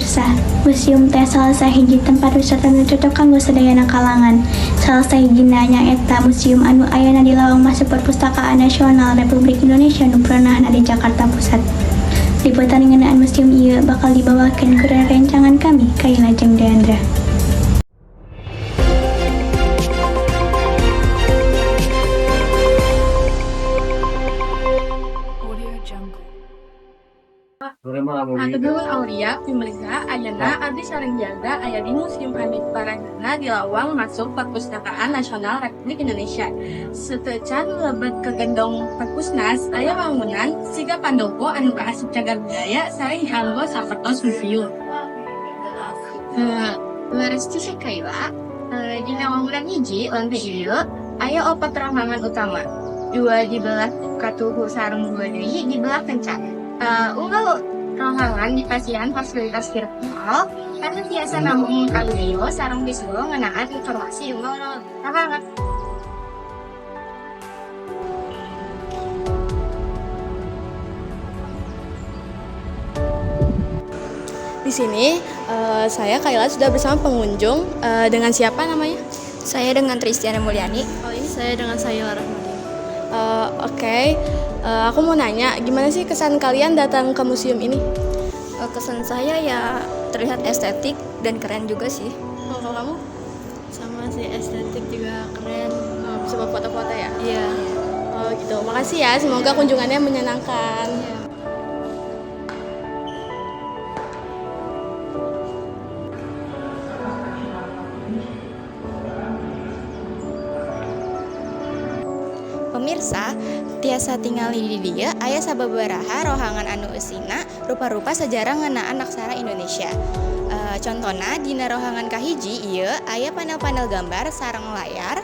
Pemirsa, museum teh salah sahiji tempat wisata nu cocok kanggo sadayana kalangan. Salah sahijina nyaeta museum anu ayana di lawang masuk Perpustakaan Nasional Republik Indonesia nu pernahna di Jakarta Pusat. Liputan ngeunaan museum ieu bakal dibawakeun ku rerencangan kami, Kaila jeung Deandra. Audio Jungle. Hatur nuhun, Aulia. Pemirsa, ayeuna abdi sareng Diandra aya di Museum Anu Parahna di lawang masuk Perpustakaan Nasional Republik Indonesia. Sateuacan lebet ke gedung Perpusnas, aya bangunan siga pandopo anu kaasup cagar budaya sareng dianggo sapertos museum. Leres sih, Kaila. Dina wangunan hiji lantai ieu aya opat rohangan utama. Dua di belah katuhu sareng dua deui di belah kencan. Unggal rohangan dipasihan fasilitas virtual anu tiasa nampung audio sareng visual ngeunaan informasi unggal rohangan. Di sini saya Kaila sudah bersama pengunjung, dengan siapa namanya? Saya dengan Tristiana Mulyani. Oh, ini Saya dengan Sayla Rahmadi. Oke. Aku mau nanya, gimana sih kesan kalian datang ke museum ini? Kesan saya ya terlihat estetik dan keren juga sih. Oh, kalau kamu? Sama sih, estetik juga keren. Oh, bisa buat foto-foto ya? Iya. Oh gitu. Makasih ya, semoga kunjungannya menyenangkan. Iya. Pemirsa, tiasa tingali di dieu aya sababaraha rohangan anu eusina rupa-rupa sejarah ngeunaan aksara Indonesia. Contona dina rohangan kahiji ieu aya panel-panel gambar sareng layar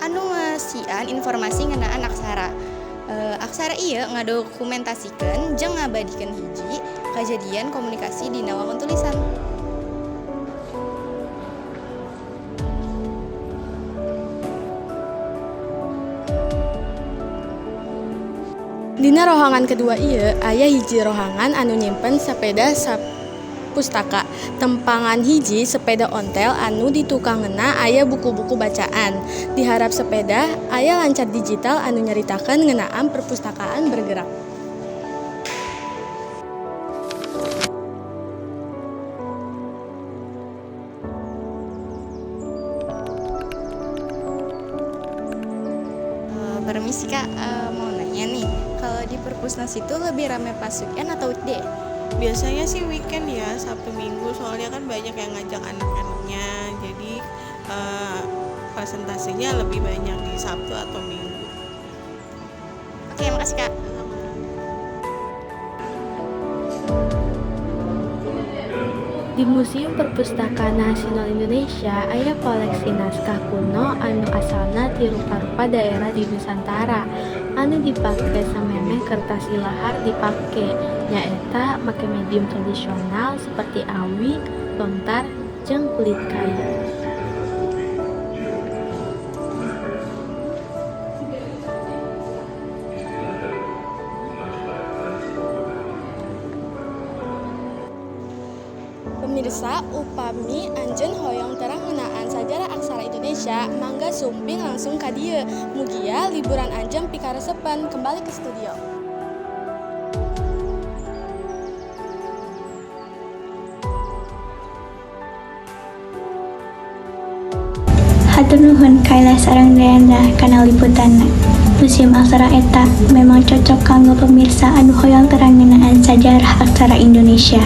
anu ngeusian informasi ngeunaan aksara. Aksara ieu ngadokumentasikeun jeung ngabadikeun hiji kajadian komunikasi dina wangun tulisan. Dina rohangan kedua ieu aya hiji rohangan anu nyimpen sepeda pustaka. Tempangan hiji sepeda ontel anu ditukangeunna aya buku-buku bacaan. Di harap sepeda aya lancar digital anu nyaritakeun ngeunaan perpustakaan bergerak. Permisi Kak, mau nanya nih, kalau di Perpusnas itu lebih rame pas weekend atau weekday? Biasanya sih weekend ya, Sabtu Minggu, soalnya kan banyak yang ngajak anak-anaknya, jadi presentasinya lebih banyak di Sabtu atau Minggu. Oke, makasih, Kak. Sama. Di Museum Perpustakaan Nasional Indonesia aya koleksi naskah kuno anu asalna ti rupa-rupa daerah di Nusantara anu dipake samemeh kertas ilahar dipake, nyaeta make medium tradisional seperti awi, lontar, jeung kulit kayu. Pemirsa, upami anjeun hoyong terang ngeunaan sajarah aksara Indonesia, mangga sumping langsung ka dieu. Mugia liburan anjeun pikaresepan. Kembali ke studio. Hatur nuhun, Kaila sareng Deandra, kana liputanna. Museum Aksara eta memang cocok kanggo pemirsa anu hoyong terang ngeunaan sajarah aksara Indonesia.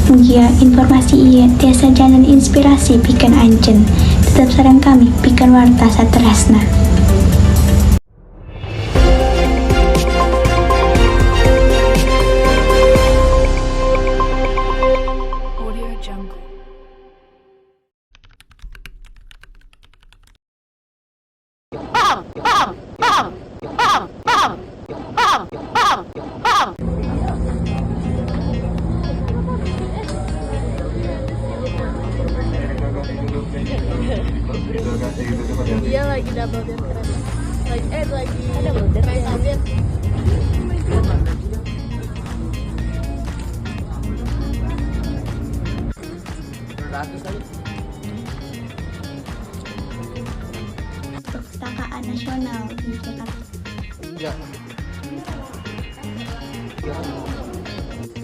Mugia informasi ieu tiasa janten inspirasi pikeun anjeun. Tetep sareng kami pikeun warta saterasna. Audio Jungle. Dia lagi double date keren. Lagi main date. Gratis lagi. Perpustakaan Nasional di Jakarta. Ya.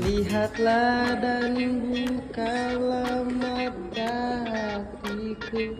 Lihatlah dan bukalah mata hatiku.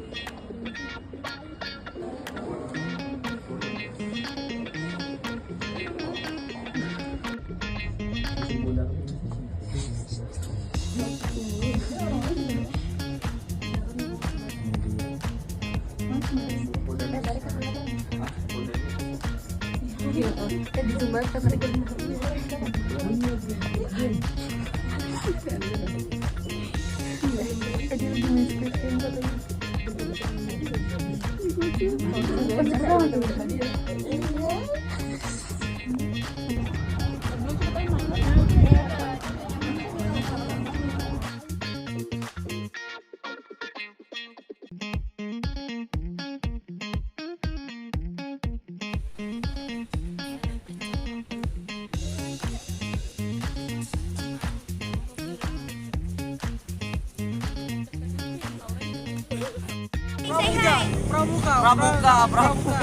Say hi. Pramuka. Pramuka, pramuka.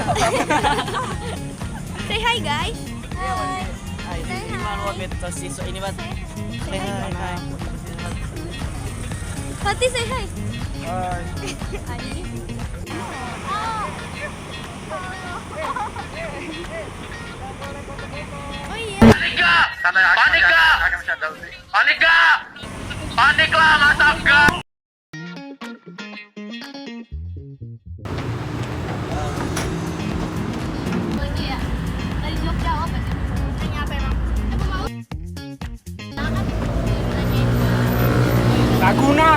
Say hi guys. Hi. Hai, ini mah lu siswa ini mah. Say hi. Hai. Fatih say hi. Hai. Oh iya. Panik gak? Panik gak? Panik lah, masa enggak? Ini ya dari Jogja apa sih? Nanya apa emang? Aku mau. Nah, kan nanyain Laguna.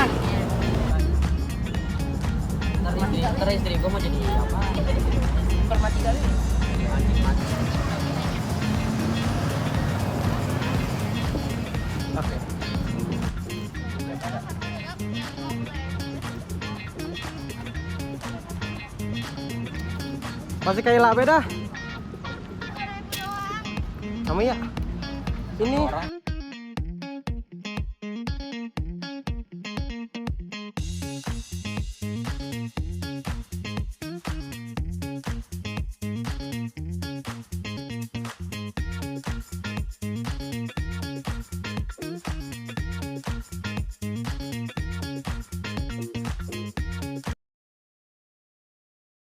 Ntar istri gue mau jadi apa? Informatika nih. Oke. Masih kayak beda. Kamu ya? Ini.